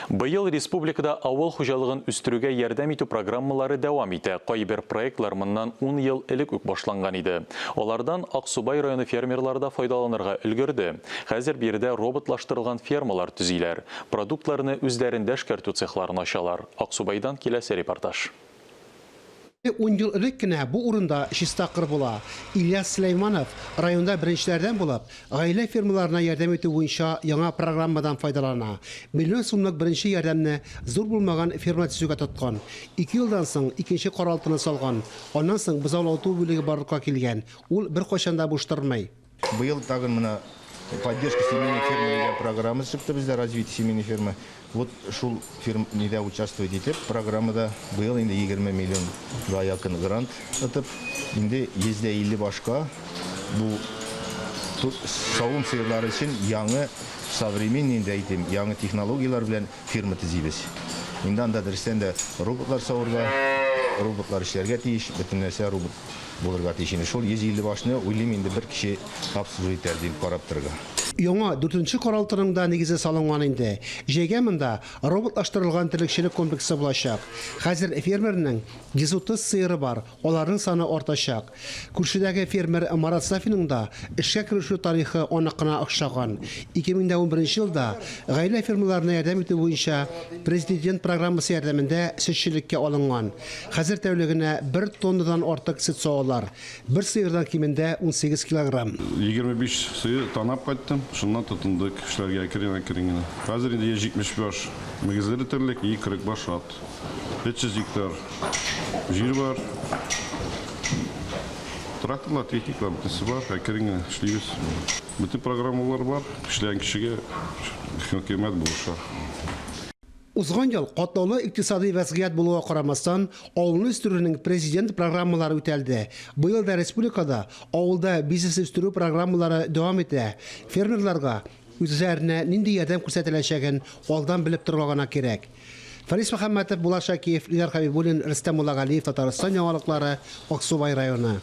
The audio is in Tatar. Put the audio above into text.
Быел республикада авыл хуҗалыгын үстерүгә ярдәм итү программалары дәвам итә. Кайбер проектлар моннан ун ел элек үк башланган иде. Алардан Аксубай районы фермерлары да файдаланырга өлгерде. Хәзер биредә роботлаштырылган фермалар төзиләр. Продуктларны үзләрендә эшкәртү цехларын ачалар. Аксубайдан киләсе репортаж. Ун ел элек кенә бу урында чиста кыр була. Ильяс Сөләйманов, районда беренчеләрдән булып, гаилә фермаларына ярдәм итү буенча яңа программадан файдалана. Миллион сумлык беренче ярдәмне зур булмаган ферма төзүгә тоткан. Ике елдан соң икенче каралтыны салган. Аннан соң бозаулату бүлеге барлыкка килгән. Ул беркайчан да буш тормый. Быел тагын менә поддержка семейной фермы дигән программа чыкты бездә, развитие семейной фермы. Вот шул фирм нидә участвовать итеп, программада быел инде 20 миллионга якын грант отып, инде 150 башка бу савым сыерлары өчен яңы современный инде әйтим, яңы технологияләр белән ферма төзибез. Инде анда дөрестән дә роботлар савырга, роботлар эшләргә тиеш, бөтен нәрсә робот булырга тиеш инде. Шул 150 башны уйлыйм инде бер кеше обслуживать итәр дип карап торырга. Яңа дүртенче каралтының да нигезе салынган инде. Җәйгә монда роботлаштырылган терлекчелек комплексы булачак. Хәзер фермерның 130 сыеры бар, аларның саны артачак. Күршедәге фермер Марат Сафинның да эшкә керешү тарихы аныкына охшаган. 2011 елда гаилә фермаларына ярдәм итү буенча Президент программасы ярдәмендә сөтчелеккә алынган. Хәзер тәүлегенә бер тоннадан артык сөт савалар. Бер сыердан кимендә 18 килограмм. 25 сыер танап кайттым, шуннан тотындык эшләргә әкрен-әкрен генә. Хәзер инде 170 баш мөгезле терлек и 40 баш ат. 300 гектар җир бар. Тракторлар, техникалар бөтенесе бар, әкрен генә эшлибез. Бөтен программалар бар, эшләгән кешегә хөкүмәт булыша. Узган ел катлаулы икътисадый вәзгыять булуга карамастан, авылны үстерүнең Президент программалары үтәлде. Быел да республикада авылда бизнес үстерү программалары дәвам итә. Фермерларга үзләренә нинди ярдәм күрсәтеләчәген алдан белеп торырга гына кирәк. Фарис Мөхәммәтов, Булат Шакиев, Илдар Хәбибуллин, Рөстәм Муллагалиев, Татарстан яңалыклары, Аксубай районы.